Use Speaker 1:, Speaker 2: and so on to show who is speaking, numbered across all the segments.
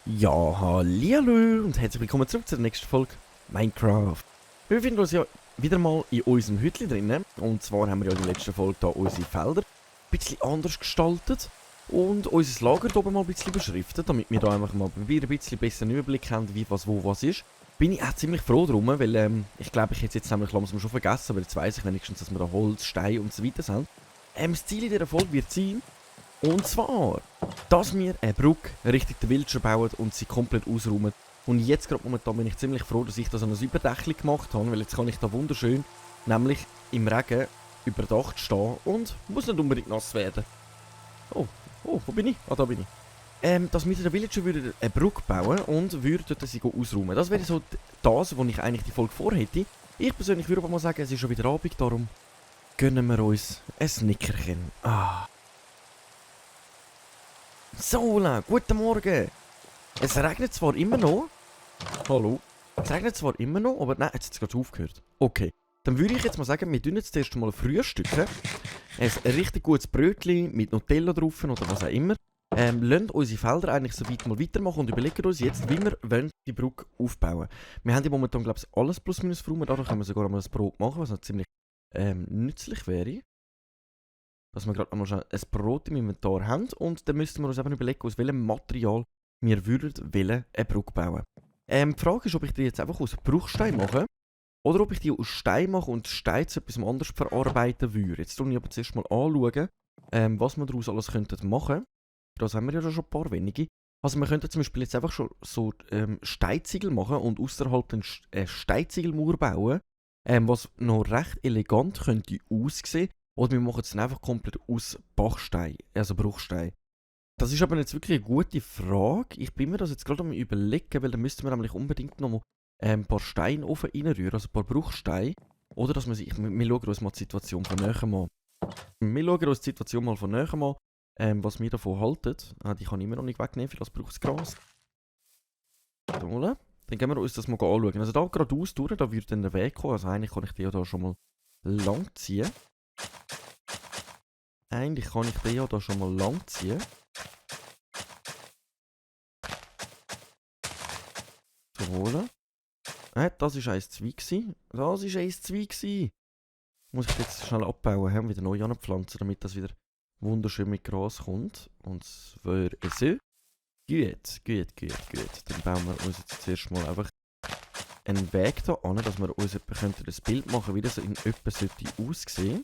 Speaker 1: Ja, hallihallo und herzlich willkommen zurück zur nächsten Folge Minecraft. Wir befinden uns ja wieder mal in unserem Hütchen drinnen. Und zwar haben wir ja in der letzten Folge da unsere Felder ein bisschen anders gestaltet. Und unser Lager hier oben mal ein bisschen beschriftet, damit wir da einfach mal wieder ein bisschen besseren Überblick haben, wie was wo was ist. Bin ich auch ziemlich froh drum, weil ich glaube, ich hätte jetzt nämlich langsam schon vergessen, aber jetzt weiss ich wenigstens, dass wir da Holz, Stein und so weiter haben. Das Ziel in dieser Folge wird sein, und zwar, dass wir eine Brücke Richtung der Villager bauen und sie komplett ausräumen. Und jetzt gerade momentan bin ich ziemlich froh, dass ich das an ein Überdächchen gemacht habe, weil jetzt kann ich da wunderschön, nämlich im Regen, überdacht stehen und muss nicht unbedingt nass werden. Oh, wo bin ich? Ah, da bin ich. Dass wir den Villager würden eine Brücke bauen und würden dort sie ausräumen. Das wäre so das, was ich eigentlich die Folge vorhätte. Ich persönlich würde aber mal sagen, es ist schon wieder Abend, darum gönnen wir uns ein Nickerchen. So, guten Morgen. Es regnet zwar immer noch. Hallo? Es regnet zwar immer noch, aber nein, jetzt hat es gerade aufgehört. Okay, dann würde ich jetzt mal sagen, wir tun jetzt zuerst mal frühstücken. Ein richtig gutes Brötchen mit Nutella drauf oder was auch immer. Lassen unsere Felder eigentlich so weit mal weitermachen und überlegen uns jetzt, wie wir wollen die Brücke aufbauen. Wir haben ja momentan, glaube ich, alles plus minus verräumt. Dadurch können wir sogar einmal ein Brot machen, was noch ziemlich nützlich wäre. Dass wir gerade einmal schon ein Brot im Inventar haben. Und dann müssten wir uns eben überlegen, aus welchem Material wir würden eine Brücke bauen. Die Frage ist, ob ich die jetzt einfach aus Bruchstein mache. Oder ob ich die aus Stein mache und Stein zu etwas anderes verarbeiten würde. Jetzt schaue ich aber zuerst mal anschauen, was wir daraus alles könnten machen. Das haben wir ja schon ein paar wenige. Also wir könnten zum Beispiel jetzt einfach schon so Steinziegel machen und außerhalb eine Steinziegelmauer bauen. Was noch recht elegant könnte aussehen. Oder wir machen es dann einfach komplett aus Bachstein, also Bruchstein. Das ist aber jetzt wirklich eine gute Frage. Ich bin mir das jetzt gerade am überlegen, weil dann müssten wir nämlich unbedingt noch mal ein paar Steine offen reinrühren, also ein paar Bruchsteine. Oder dass wir wir schauen uns mal die Situation von näher an. Wir schauen uns die Situation mal von näher an, was wir davon halten. Die kann ich immer noch nicht wegnehmen, für das braucht es Gras. So, dann gehen wir uns das mal anschauen. Also da geradeaus durch, da würde dann der Weg kommen. Also eigentlich kann ich den ja da schon mal lang ziehen. Eigentlich kann ich den ja da schon mal lang ziehen. So, das war 1-2. Das war 1-2. Muss ich jetzt schnell abbauen, haben wieder neu anpflanzen, damit das wieder wunderschön mit Gras kommt. Und zwar so. Gut. Dann bauen wir uns jetzt zuerst mal einfach einen Weg da an, dass wir uns ein Bild machen, wie das in etwa sollte aussehen.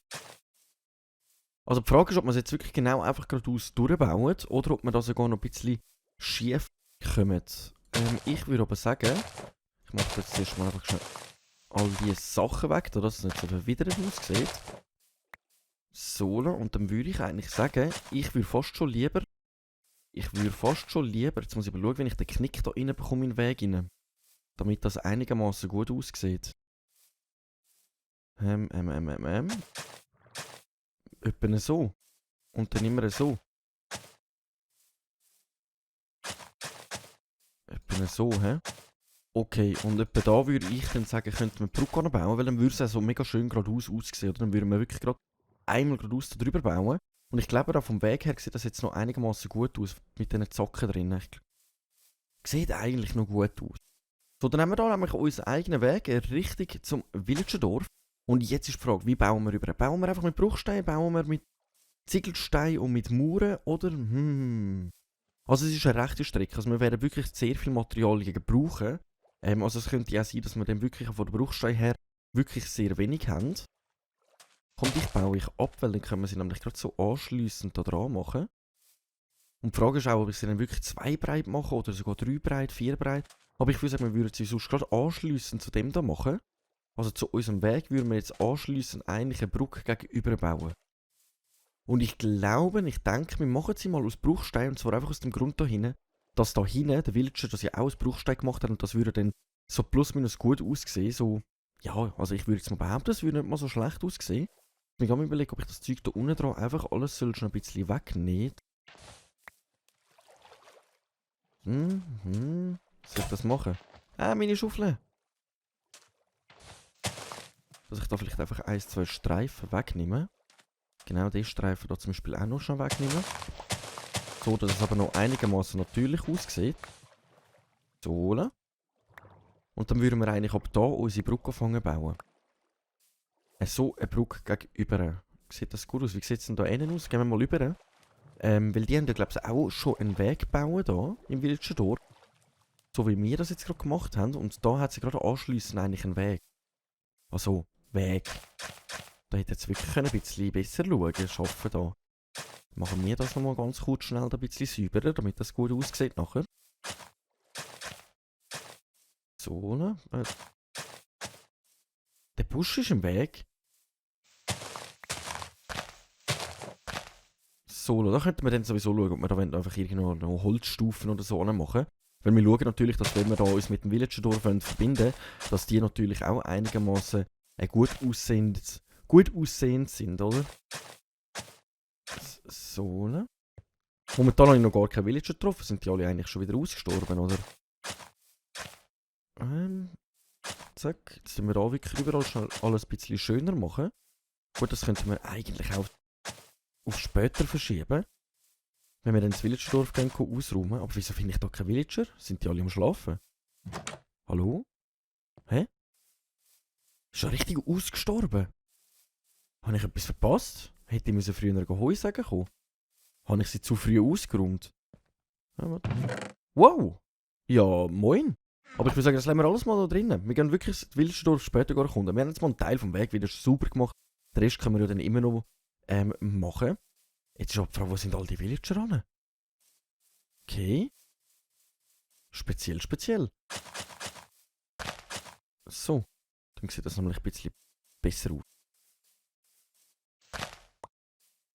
Speaker 1: Also die Frage ist, ob man es jetzt wirklich genau einfach geradeaus durchbaut oder ob man da sogar noch ein bisschen schief kommt. Ich würde aber sagen, ich mache jetzt zuerst mal einfach schnell all diese Sachen weg, dass es nicht so verwidert aussieht. So, und dann würde ich eigentlich sagen, ich würde fast schon lieber, jetzt muss ich mal schauen, wenn ich den Knick da rein bekomme in den Weg rein, damit das einigermaßen gut aussieht. Etwa so. Und dann immer so. Etwa so, hä? Okay, und etwa da würde ich dann sagen, könnte man die Brücke bauen, weil dann würde es auch so mega schön geradeaus aussehen. Oder dann würden wir wirklich gerade einmal geradeaus drüber bauen. Und ich glaube, auch vom Weg her sieht das jetzt noch einigermaßen gut aus, mit diesen Zacken drin. Sieht eigentlich noch gut aus. So, dann haben wir da nämlich unseren eigenen Weg, richtig zum Villagerdorf. Und jetzt ist die Frage, wie bauen wir über? Bauen wir einfach mit Bruchstein, bauen wir mit Ziegelstein und mit Mauern, oder? Also es ist eine rechte Strecke, also wir werden wirklich sehr viel Materialien brauchen. Also es könnte ja sein, dass wir dann wirklich von der Bruchstein her wirklich sehr wenig haben. Komm, dich baue ich ab, weil dann können wir sie nämlich gerade so anschliessend da dran machen. Und die Frage ist auch, ob ich sie dann wirklich 2 breit mache oder sogar 3 breit, 4 breit. Aber ich würde sagen, wir würden sie sonst gerade anschliessend zu dem da machen. Also zu unserem Weg würden wir jetzt anschliessend eigentlich eine Brücke gegenüber bauen. Und ich denke, wir machen sie mal aus Bruchstein, und zwar einfach aus dem Grund da hinten, dass da hinten der Villager das ja auch aus Bruchstein gemacht hat und das würde dann so plus minus gut aussehen. So, ja, also ich würde jetzt mal behaupten, das würde nicht mal so schlecht aussehen. Ich kann mir überlegen, ob ich das Zeug da unten dran einfach alles schon ein bisschen wegnehmen. Soll ich das machen? Meine Schaufel. dass ich da vielleicht einfach 1, 2 Streifen wegnehme. Genau diesen Streifen da zum Beispiel auch noch schon wegnehmen. So, dass es aber noch einigermaßen natürlich aussieht. So. Und dann würden wir eigentlich ab da unsere Brücke anfangen bauen. So eine Brücke gegenüber. Sieht das gut aus? Wie sieht es denn da innen aus? Gehen wir mal rüber. Weil die haben ja, glaube ich, auch schon einen Weg gebaut hier im Villager Dorf. So wie wir das jetzt gerade gemacht haben. Und da hat sie gerade anschliessend eigentlich einen Weg. Also, Weg. Da hätte jetzt wirklich ein bisschen besser schauen können. Schaffen da. Machen wir das nochmal ganz kurz schnell ein bisschen sauberer, damit das gut aussieht nachher. So, ne? Der Busch ist im Weg. So, da könnten wir dann sowieso schauen, ob wir da einfach irgendwo noch Holzstufen oder so machen. Weil wir schauen natürlich, dass wenn wir da uns mit dem Villager Dorf verbinden, dass die natürlich auch einigermaßen gut aussehend sind, oder? So, ne? Momentan habe ich noch gar keine Villager getroffen, sind die alle eigentlich schon wieder ausgestorben, oder? Zack, jetzt tun wir da wirklich überall schon alles ein bisschen schöner machen. Gut, das könnten wir eigentlich auch auf später verschieben. Wenn wir dann ins Villagerdorf gehen, ausräumen. Aber wieso finde ich da keine Villager? Sind die alle am Schlafen? Hallo? Hä? Ist ja richtig ausgestorben. Habe ich etwas verpasst? Hätte ich früher Heu sagen können? Habe ich sie zu früh ausgeräumt? Wow! Ja, moin! Aber ich würde sagen, das lassen wir alles mal da drinnen. Wir gehen wirklich das Villagerdorf später erkunden. Wir haben jetzt mal einen Teil vom Weg wieder super gemacht. Den Rest können wir ja dann immer noch machen. Jetzt ist aber die Frage, wo sind all die Villager an? Okay. Speziell, speziell. So. Dann sieht das nämlich ein bisschen besser aus.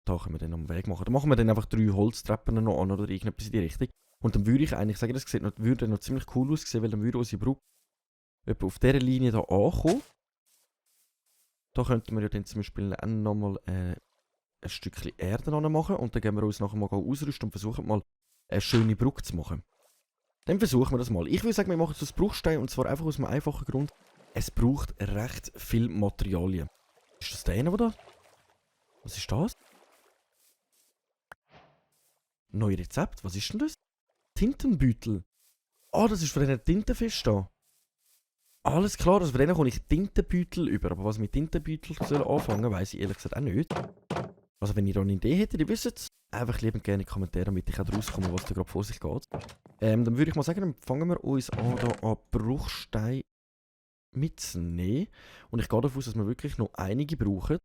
Speaker 1: Da können wir dann am Weg machen. Da machen wir dann einfach 3 Holztreppen noch an oder irgendetwas in die Richtung. Und dann würde ich eigentlich sagen, das würde noch ziemlich cool aussehen, weil dann würde unsere Brücke etwa auf dieser Linie hier ankommen. Da könnten wir ja dann zum Beispiel nochmal ein Stückchen Erde machen und dann gehen wir uns nachher mal ausrüsten und versuchen mal eine schöne Brücke zu machen. Dann versuchen wir das mal. Ich würde sagen, wir machen es aus Bruchstein und zwar einfach aus einem einfachen Grund. Es braucht recht viel Materialien. Ist das der eine, der da? Was ist das? Neues Rezept? Was ist denn das? Tintenbeutel. Ah, das ist von diesen Tintenfisch da. Alles klar, also von denen komme ich Tintenbeutel über. Aber was ich mit Tintenbeutel anfangen soll, weiss ich ehrlich gesagt auch nicht. Also wenn ihr da eine Idee hättet, ihr wisst es, einfach liebend gerne in die Kommentare, damit ich auch rauskomme, was da gerade vor sich geht. Dann würde ich mal sagen, dann fangen wir uns an, da an Bruchstein mitzunehmen. Und ich gehe davon aus, dass wir wirklich noch einige brauchen.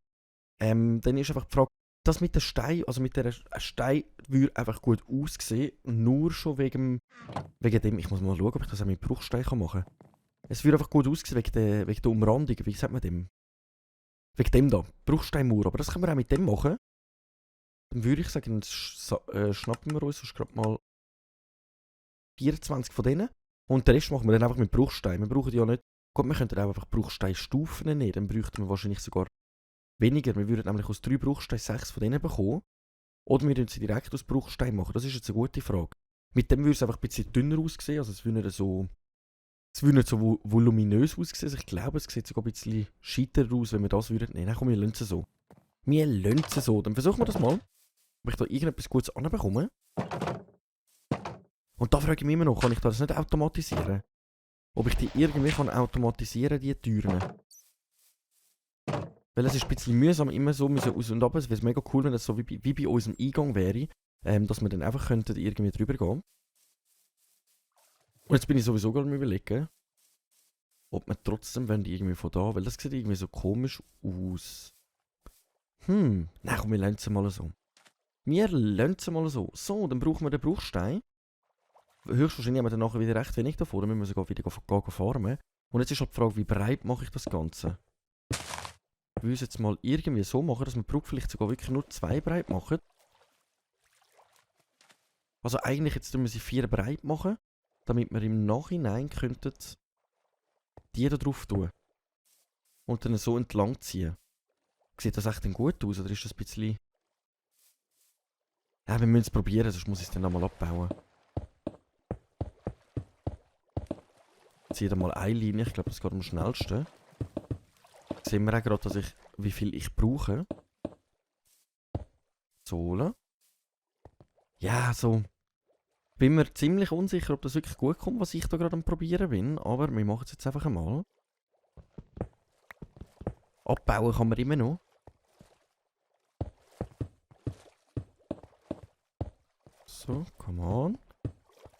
Speaker 1: Dann ist einfach die Frage, das mit den Stein, also mit der Stein würde einfach gut aussehen, nur schon wegen dem, ich muss mal schauen, ob ich das auch mit Bruchstein machen kann. Es würde einfach gut aussehen wegen der Umrandung, wie sagt man dem? Wegen dem da, Bruchsteinmauer, aber das können wir auch mit dem machen. Dann würde ich sagen, schnappen wir uns sonst gerade mal 24 von denen. Und den Rest machen wir dann einfach mit Bruchstein. Wir brauchen ja nicht, gut, wir könnten auch einfach Bruchsteinstufen nehmen, dann bräuchten wir wahrscheinlich sogar weniger. Wir würden nämlich aus 3 Bruchstein 6 von denen bekommen. Oder wir würden sie direkt aus Bruchstein machen, das ist jetzt eine gute Frage. Mit dem würde es einfach ein bisschen dünner aussehen, also es würde nicht so voluminös aussehen. Also ich glaube, es sieht sogar ein bisschen scheiter aus, wenn wir das würden nehmen. Nein, komm, wir lassen es so. Wir lassen es so. Dann versuchen wir das mal. Ob ich da irgendetwas Gutes anbekomme. Und da frage ich mich immer noch, kann ich das nicht automatisieren? Ob ich die irgendwie automatisieren kann, die Türen. Weil es ist ein bisschen mühsam, immer so aus und ab. Es wäre mega cool, wenn das so wie bei unserem Eingang wäre. Dass wir dann einfach könnten irgendwie drüber gehen. Und jetzt bin ich sowieso gerade am Überlegen, ob wir trotzdem irgendwie von da, weil das sieht irgendwie so komisch aus. Nein, komm, wir lassen es mal so. Wir lassen es mal so. So, dann brauchen wir den Bruchstein. Höchstwahrscheinlich haben wir dann nachher wieder recht wenig davon, dann müssen wir sogar wieder farmen. Und jetzt ist halt die Frage, wie breit mache ich das Ganze? Ich will es jetzt mal irgendwie so machen, dass wir die Brücke vielleicht sogar wirklich nur 2 breit machen. Also eigentlich jetzt müssen wir sie 4 breit machen, damit wir im Nachhinein könnten die da drauf tun. Und dann so entlang ziehen. Sieht das echt denn gut aus, oder ist das ein bisschen... Ja, wir müssen es probieren, sonst muss ich es dann nochmal abbauen. Ich ziehe da mal eine Linie, ich glaube das geht am schnellsten. Sehen wir auch gerade, wie viel ich brauche. Sohle. Ja, so. Bin mir ziemlich unsicher, ob das wirklich gut kommt, was ich da gerade am Probieren bin. Aber wir machen es jetzt einfach einmal. Abbauen kann man immer noch. So, come on.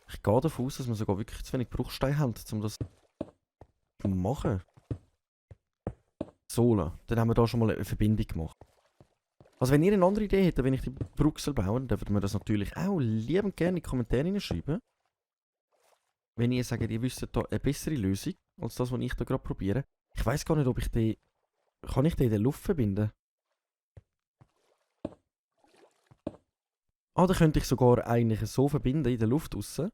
Speaker 1: Ich gehe davon aus, dass wir sogar wirklich zu wenig Bruchsteine haben, um das zu machen. Sohle. Dann haben wir da schon mal eine Verbindung gemacht. Also wenn ihr eine andere Idee hättet, wenn ich die Brücke bauen soll, dann würden wir das natürlich auch liebend gerne in die Kommentare hineinschreiben. Wenn ihr sagt, ihr wisst da eine bessere Lösung, als das, was ich da gerade probiere. Ich weiss gar nicht, ob ich den... Kann ich den in der Luft verbinden? Ah, da könnte ich sogar eigentlich so verbinden in der Luft draussen.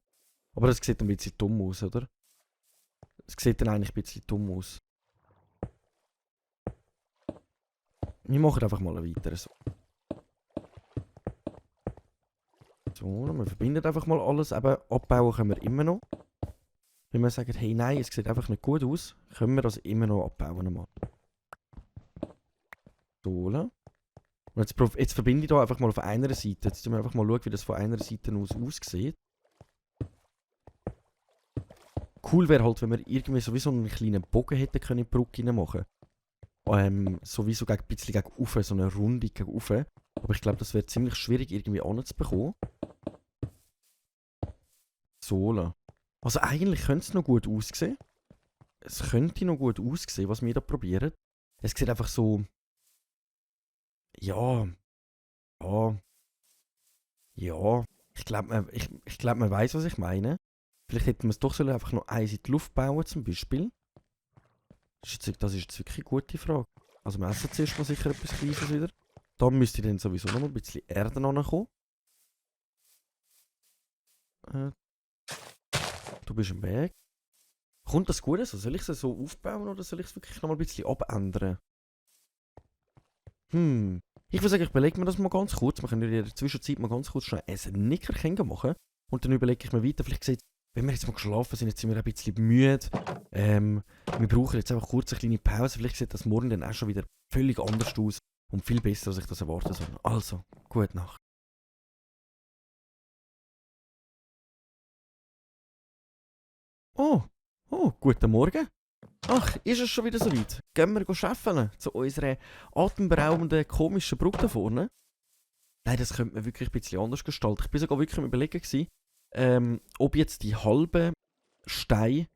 Speaker 1: Aber das sieht ein bisschen dumm aus, oder? Das sieht dann eigentlich ein bisschen dumm aus. Wir machen einfach mal weiter so. So, wir verbinden einfach mal alles. Eben, abbauen können wir immer noch. Wenn wir sagen, hey nein, es sieht einfach nicht gut aus, können wir das immer noch abbauen. Mal. So. Und jetzt verbinde ich da einfach mal auf einer Seite. Jetzt schauen wir einfach mal, wie das von einer Seite aus aussieht. Cool wäre halt, wenn wir irgendwie sowieso einen kleinen Bogen hätten können in die Brücke machen. Sowieso ein bisschen gegen Ufe, so eine Runde gegen Ufe. Aber ich glaube, das wäre ziemlich schwierig irgendwie anzubekommen. So. Also eigentlich könnte es noch gut aussehen. Es könnte noch gut aussehen, was wir da probieren. Es sieht einfach so... Ja. Ja. Ja. Ich glaube, man weiss, was ich meine. Vielleicht hätten wir es doch einfach noch eins in die Luft bauen, zum Beispiel. Das ist jetzt wirklich eine gute Frage. Also wir essen zuerst mal sicher etwas Kleines wieder. Dann müsste dann sowieso noch ein bisschen Erde rankommen. Du bist im Weg. Kommt das gut? Also soll ich es so aufbauen oder soll ich es wirklich noch mal ein bisschen abändern? Ich würde sagen, ich überlege mir das mal ganz kurz. Wir können in der Zwischenzeit mal ganz kurz schnell ein Nickerchen machen. Und dann überlege ich mir weiter. Vielleicht sieht, wenn wir jetzt mal geschlafen sind, jetzt sind wir ein bisschen müde. Wir brauchen jetzt einfach kurz eine kleine Pause. Vielleicht sieht das morgen dann auch schon wieder völlig anders aus. Und viel besser, als ich das erwarten soll. Also, gute Nacht. Oh, guten Morgen. Ach, ist es schon wieder so weit? Gehen wir scheffeln zu unserer atemberaubenden, komischen Brücke da vorne? Nein, das könnte man wirklich ein bisschen anders gestalten. Ich war sogar wirklich am Überlegen, ob jetzt die halben Steine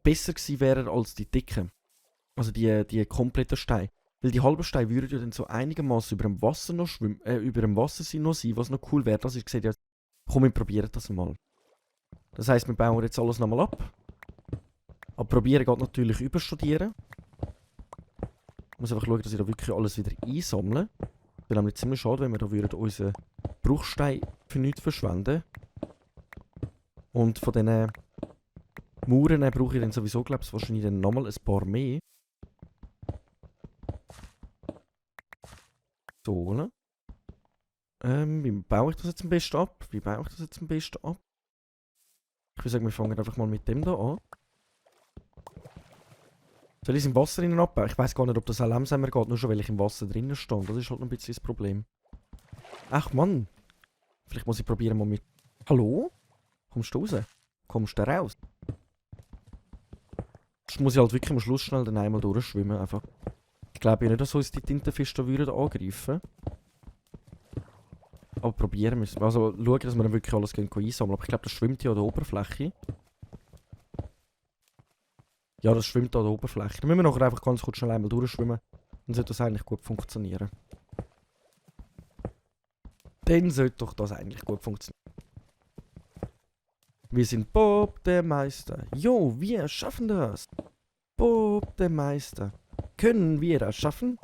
Speaker 1: besser gewesen wären als die dicken. Also die kompletten Steine. Weil die halben Steine würden ja dann so einigermaßen über dem Wasser noch schwimmen, über dem Wasser noch sein, was noch cool wäre. Das ist ja, komm, wir probieren das mal. Das heisst, wir bauen jetzt alles nochmal ab. Aber probieren geht natürlich überstudieren. Ich muss einfach schauen, dass ich da wirklich alles wieder einsammle. Es wäre nämlich ziemlich schade, wenn wir da unseren Bruchstein für nichts verschwenden. Und von diesen Mauern brauche ich dann sowieso, glaube ich, wahrscheinlich dann nochmal ein paar mehr. So, ne? Wie baue ich das jetzt am besten ab? Ich würde sagen, wir fangen einfach mal mit dem da an. Soll ich es im Wasser drinnen abbauen? Ich weiß gar nicht, ob das auch langsamer geht, nur schon weil ich im Wasser drinnen stehe. Das ist halt noch ein bisschen das Problem. Ach Mann. Vielleicht muss ich probieren mal mit... Hallo? Kommst du raus? Kommst du raus? Das muss ich halt wirklich am Schluss schnell dann einmal durchschwimmen. Einfach. Ich glaube ja nicht, dass uns die Tintenfische da würden angreifen. Aber probieren müssen wir. Also schauen, dass wir dann wirklich alles einsammeln. Aber ich glaube, das schwimmt ja an der Oberfläche. Ja, das schwimmt an der Oberfläche. Dann müssen wir nachher einfach ganz kurz schnell einmal durchschwimmen. Dann sollte das eigentlich gut funktionieren. Dann sollte doch das eigentlich gut funktionieren. Wir sind Bob der Meister. Jo, wir schaffen das. Bob der Meister. Können wir das schaffen?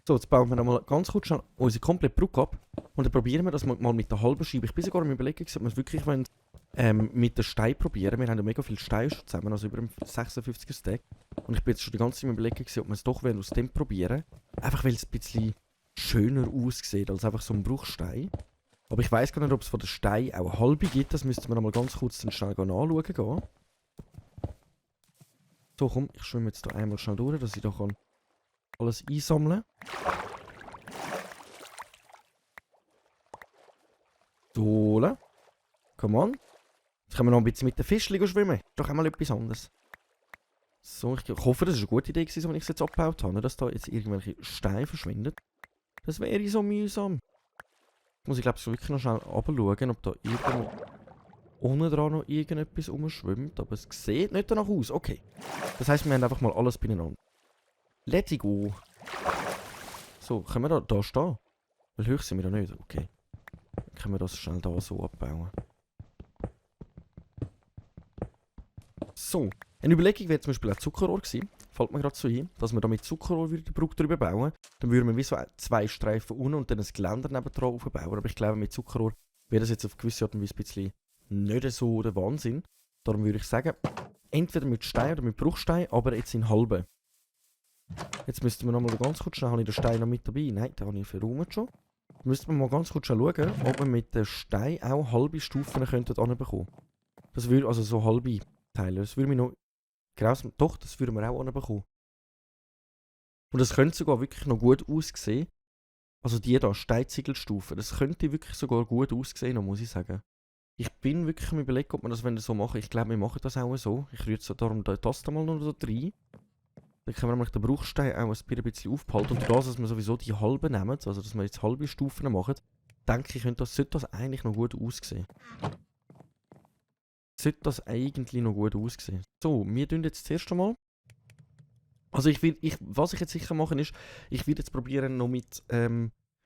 Speaker 1: So, jetzt bauen wir nochmal ganz kurz schnell unsere komplette Brücke ab. Und dann probieren wir das mal mit der halben Scheibe. Ich bin sogar am Überlegen, ob wir es wirklich mit den Steinen probieren. Wir haben ja mega viele Steine schon zusammen, also über dem 56er Stack. Und ich bin jetzt schon die ganze Zeit am Überlegen, ob wir es doch aus dem probieren. Einfach weil es ein bisschen schöner aussieht als einfach so ein Bruchstein. Aber ich weiss gar nicht, ob es von den Steinen auch eine halbe gibt. Das müssten wir noch mal ganz kurz dann schnell anschauen gehen. So, komm, ich schwimme jetzt da einmal schnell durch, dass ich da kann alles einsammeln. So. Come on. Jetzt können wir noch ein bisschen mit den Fischchen schwimmen. Ist doch einmal etwas anderes. So, ich hoffe, das war eine gute Idee gewesen, wenn ich es jetzt abgebaut habe, dass da jetzt irgendwelche Steine verschwinden. Das wäre so mühsam. Muss ich glaube ich wirklich noch schnell runterschauen, ob da irgendwo unten dran noch irgendetwas rumschwimmt. Aber es sieht nicht danach aus. Okay. Das heisst, wir haben einfach mal alles beieinander. Let's go. So, können wir da stehen? Weil hoch sind wir da nicht. Okay. Dann können wir das schnell da so abbauen. So. Eine Überlegung wäre zum Beispiel auch Zuckerrohr gewesen. Fällt mir gerade so ein, dass wir da mit Zuckerrohr den Brücke drüber bauen. Dann würden wir wie so 2 Streifen unten und dann ein Geländer nebendran aufbauen. Aber ich glaube, mit Zuckerrohr wäre das jetzt auf gewisse Art und Weise ein bisschen nicht so der Wahnsinn. Darum würde ich sagen, entweder mit Stein oder mit Bruchstein, aber jetzt in halben. Jetzt müssten wir nochmal ganz kurz schauen, habe ich den Stein noch mit dabei? Nein, den habe ich verräumt schon. Müssten wir mal ganz kurz schauen, ob wir mit den Stein auch halbe Stufen anbekommen. Das würde, also so halbe Teile, das würde mir noch grausam, doch, das würden wir auch anbekommen. Und das könnte sogar wirklich noch gut aussehen. Also die da, Steinziegelstufen, das könnte wirklich sogar gut aussehen, muss ich sagen. Ich bin wirklich am Überlegen, ob wir das so machen. Ich glaube, wir machen das auch so. Ich rühre so darum das da mal noch so rein. Dann können wir nämlich den Bruchstein auch ein bisschen aufbehalten. Und das, dass wir sowieso die halben nehmen, also dass wir jetzt halbe Stufen machen, denke ich, sollte das eigentlich noch gut aussehen. Sollte das eigentlich noch gut aussehen. So, wir tun jetzt das erste Mal. Also was ich jetzt sicher machen ist, ich werde jetzt probieren noch mit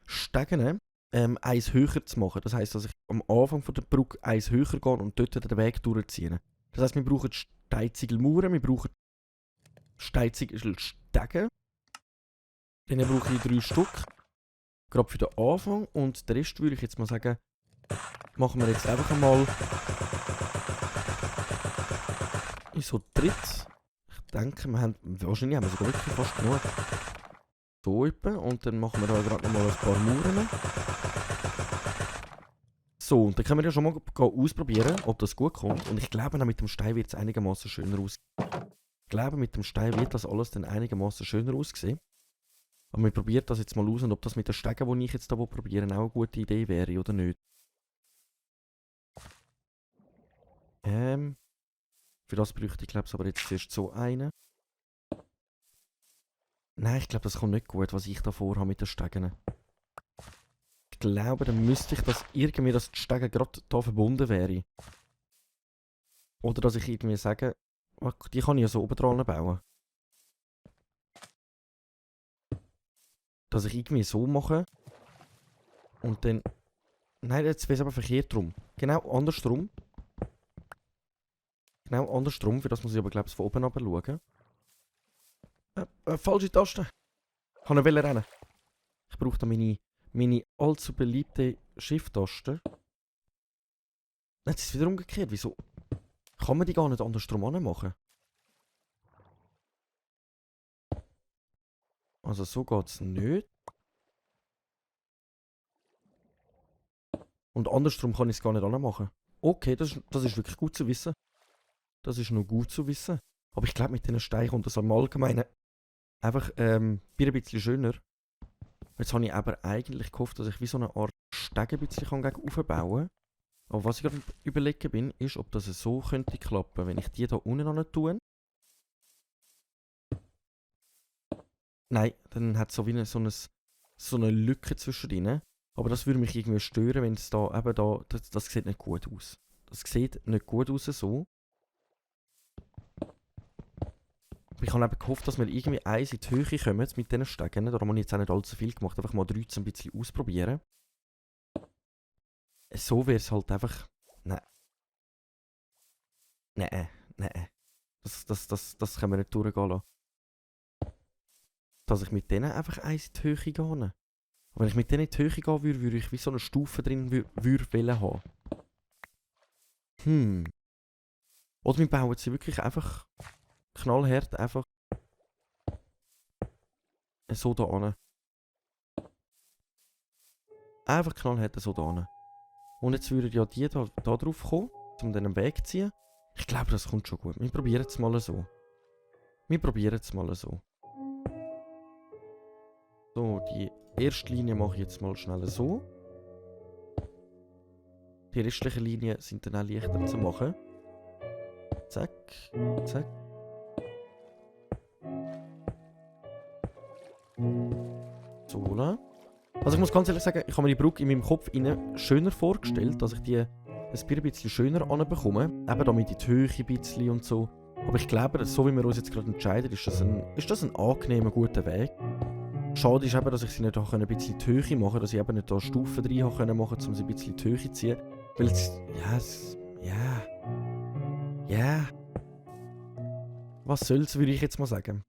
Speaker 1: Stegen eins höher zu machen. Das heisst, dass ich am Anfang von der Brücke eins höher gehe und dort den Weg durchziehe. Das heisst, wir brauchen Steinziegelmauern, wir brauchen Steinziegelstegen. Dann brauche ich 3 Stück. Gerade für den Anfang. Und den Rest würde ich jetzt mal sagen, machen wir jetzt einfach einmal in so dritt. Ich denke, wahrscheinlich haben wir sogar wirklich fast genug. So etwa. Und dann machen wir da gerade nochmal ein paar Mauern. So, und dann können wir ja schon mal ausprobieren, ob das gut kommt. Und ich glaube, auch mit dem Stein wird es einigermaßen schöner aussehen. Ich glaube, mit dem Stein wird das alles dann einigermaßen schöner aussehen. Aber wir probieren das jetzt mal aus und ob das mit den Stegen, die ich jetzt hier probieren, auch eine gute Idee wäre oder nicht. Für das bräuchte ich glaube aber jetzt zuerst so einen. Nein, ich glaube, das kommt nicht gut, was ich da vorhabe mit den Stegen. Ich glaube, dann müsste ich das irgendwie, dass die Stege gerade hier verbunden wäre. Oder dass ich irgendwie sage, die kann ich ja so oben dran bauen. Dass ich irgendwie so mache. Und dann... Nein, jetzt wäre es aber verkehrt drum. Genau andersrum. Genau andersrum, für das muss ich aber glaube ich von oben runter schauen. Falsche Taste. Ich kann nicht rennen. Ich brauche da meine allzu beliebte Shift-Taste. Jetzt ist es wieder umgekehrt. Wieso? Kann man die gar nicht andersrum machen? Also so geht es nicht. Und andersrum kann ich es gar nicht machen. Okay, das ist wirklich gut zu wissen. Das ist noch gut zu wissen. Aber ich glaube, mit diesen Steinen kommt das im Allgemeinen einfach ein bisschen schöner. Jetzt habe ich aber eigentlich gehofft, dass ich wie so eine Art Stege ein bisschen gegen aufbauen kann. Aber was ich gerade überlegen bin, ist, ob das so könnte klappen, wenn ich die da unten an tue. Nein, dann hat es so wie so eine Lücke zwischendrin. Aber das würde mich irgendwie stören, wenn es da eben das sieht nicht gut aus. Das sieht nicht gut aus so. Ich habe eben gehofft, dass wir irgendwie eins in die Höhe kommen mit diesen Stegen. Darum habe ich jetzt auch nicht allzu viel gemacht. Einfach mal 13 ein bisschen ausprobieren. So wäre es halt einfach... Nein. Nein. Das können wir nicht durchgehen lassen. Dass ich mit denen einfach eins in die Höhe gehe. Und wenn ich mit denen in die Höhe gehen würde, würde ich wie so eine Stufe drin wollen haben. Oder wir bauen sie wirklich einfach knallhart einfach so da an. Einfach knallhart so da an. Und jetzt würden ja die da drauf kommen, um den Weg zu ziehen. Ich glaube, das kommt schon gut. Wir probieren es mal so. So, die erste Linie mache ich jetzt mal schnell so. Die restlichen Linien sind dann auch leichter zu machen. Zack, zack. So, oder? Also ich muss ganz ehrlich sagen, ich habe mir die Brücke in meinem Kopf schöner vorgestellt, dass ich die ein bisschen schöner anbekomme. Eben damit in die Höhe ein bisschen und so. Aber ich glaube, so wie wir uns jetzt gerade entscheiden, ist das ein angenehmer, guter Weg. Schade ist eben, dass ich sie nicht auch ein bisschen in die Höhe machen kann, dass ich eben nicht da Stufen rein machen konnte, um sie ein bisschen in die Höhe zu ziehen. Weil ja. Was soll's, würde ich jetzt mal sagen.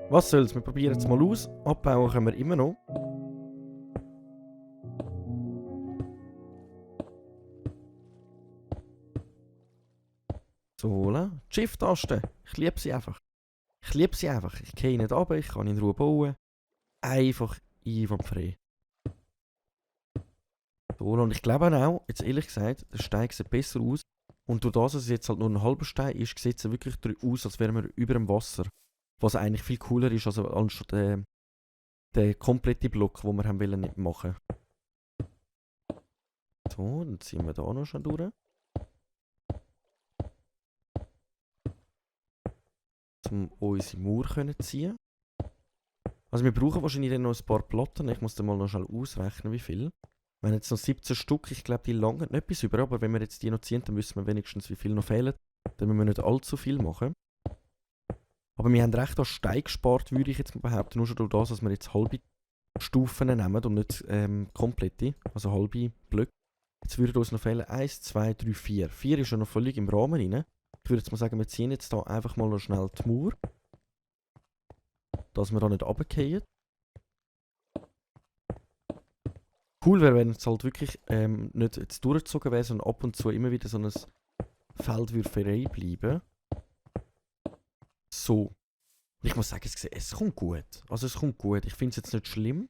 Speaker 1: Was soll's, wir probieren es mal aus. Abbauen können wir immer noch. So, die Shift-Taste. Ich liebe sie einfach. Ich gehe nicht runter, ich kann in Ruhe bauen. Einfach einwandfrei. So, und ich glaube auch, jetzt ehrlich gesagt, der Stein sieht besser aus. Und durch das, dass es jetzt halt nur ein halber Stein ist, sieht es wirklich aus, als wären wir über dem Wasser. Was eigentlich viel cooler ist, als anstatt der komplette Block, den wir haben wollen machen. So, dann ziehen wir da noch schon durch. Um unsere Mauer zu ziehen. Also wir brauchen wahrscheinlich dann noch ein paar Platten. Ich muss dann mal noch schnell ausrechnen, wie viel. Wir haben jetzt noch 17 Stück. Ich glaube, die langen nicht bis über. Aber wenn wir jetzt die noch ziehen, dann wissen wir wenigstens, wie viel noch fehlen. Dann müssen wir nicht allzu viel machen. Aber wir haben recht an Stein gespart, würde ich jetzt mal behaupten. Nur schon durch das, dass wir jetzt halbe Stufen nehmen und nicht komplette. Also halbe Blöcke. Jetzt würden uns noch fehlen 1, 2, 3, 4. 4 ist ja noch völlig im Rahmen rein. Ich würde jetzt mal sagen, wir ziehen jetzt hier einfach mal noch schnell die Mauer. Dass wir da nicht runterfallen. Cool wäre, wenn es halt wirklich nicht jetzt durchgezogen wäre, sondern ab und zu immer wieder so ein Feld würde frei bleiben. So. Ich muss sagen, es kommt gut. Also es kommt gut. Ich finde es jetzt nicht schlimm.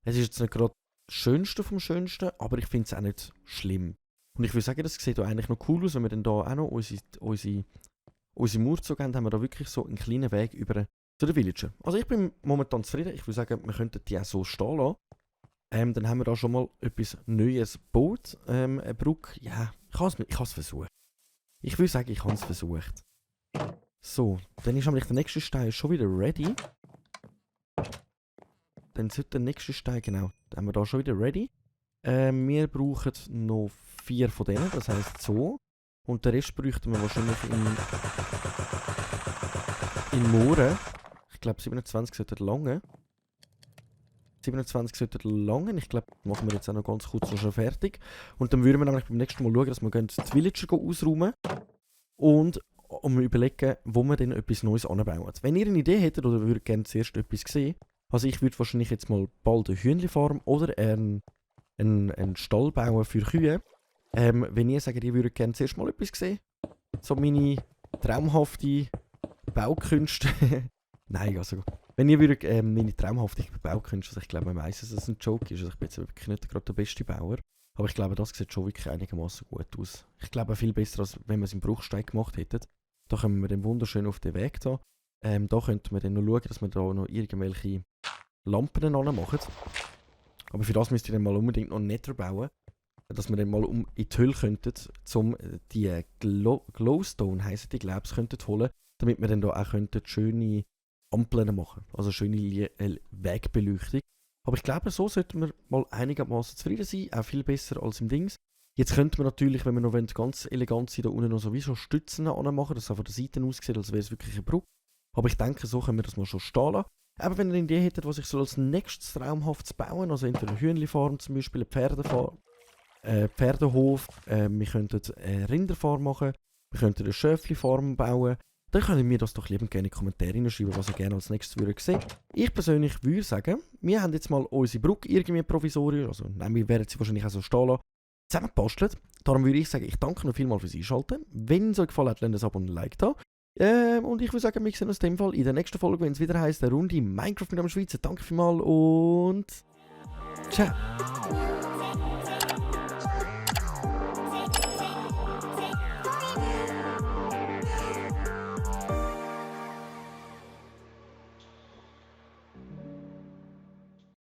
Speaker 1: Es ist jetzt nicht gerade das Schönste vom Schönsten, aber ich finde es auch nicht schlimm. Und ich würde sagen, das sieht eigentlich noch cool aus, wenn wir dann da auch noch unsere Mauer gezogen haben, haben wir da wirklich so einen kleinen Weg über zu den Villager. Also ich bin momentan zufrieden. Ich würde sagen, wir könnten die auch so stehen lassen. Dann haben wir da schon mal etwas Neues gebaut. Eine Brücke. Ja, ich habe es versucht. Ich würde sagen, ich habe es versucht. So, dann ist nämlich der nächste Stein schon wieder ready. Dann sollte der nächste Stein, genau, dann haben wir da schon wieder ready. Wir brauchen noch 4 von denen, das heisst so. Und den Rest bräuchten wir wahrscheinlich in Mooren. Ich glaube 27 sollten lange. 27 sollten lange. Ich glaube, machen wir jetzt auch noch ganz kurz schon fertig. Und dann würden wir nämlich beim nächsten Mal schauen, dass wir die Villager ausräumen. Und überlegen, wo wir denn etwas Neues anbauen. Wenn ihr eine Idee hättet oder würdet gerne zuerst etwas sehen, also ich würde wahrscheinlich jetzt mal bald eine Hühnchenfarm oder einen Stall bauen für Kühe. Wenn ihr sagt, ihr würdet gerne zuerst mal etwas sehen, so meine traumhafte Baukünste. Nein, also wenn ihr würdet meine traumhafte Baukünste, also ich glaube, man weiss, dass es ein Joke ist, also ich bin jetzt wirklich nicht gerade der beste Bauer, aber ich glaube, das sieht schon wirklich einigermaßen gut aus. Ich glaube viel besser, als wenn wir es im Bruchstein gemacht hätten. Da kommen wir dann wunderschön auf den Weg da. Da könnten wir dann noch schauen, dass wir da noch irgendwelche Lampen anmachen. Aber für das müsst ihr dann mal unbedingt noch netter bauen. Dass wir dann mal in die Hülle könnten, um die Glowstone heissen die, glaube ich, könnten holen, damit wir dann da auch schöne Ampeln machen. Also schöne Wegbeleuchtung. Aber ich glaube, so sollten wir mal einigermaßen zufrieden sein. Auch viel besser als im Dings. Jetzt könnte man natürlich, wenn wir noch ganz elegant sind, da unten noch sowieso Stützen anmachen, dass es von der Seite aussieht, als wäre es wirklich eine Brücke. Aber ich denke, so können wir das mal schon stehen lassen. Aber wenn ihr eine Idee hättet, was ich so als nächstes traumhaftes bauen, also entweder eine Hühnchenfarm zum Beispiel, eine Pferdehof, wir könnten eine Rinderfarm machen, wir könnten eine Schöfli-Farm bauen, dann könnt ihr mir das doch liebend gerne in die Kommentare hineinschreiben, was ihr gerne als nächstes sehen würdet. Ich persönlich würde sagen, wir haben jetzt mal unsere Brücke irgendwie provisorisch, also nein, wir werden sie wahrscheinlich auch so stehen lassen, zusammengebastelt. Darum würde ich sagen, ich danke noch vielmals fürs Einschalten. Wenn es euch gefallen hat, lasst ein Abo und ein Like da. Und ich würde sagen, wir sehen uns in dem Fall in der nächsten Folge, wenn es wieder heisst, eine Runde Minecraft mit einem Schweizer. Danke vielmals und ciao.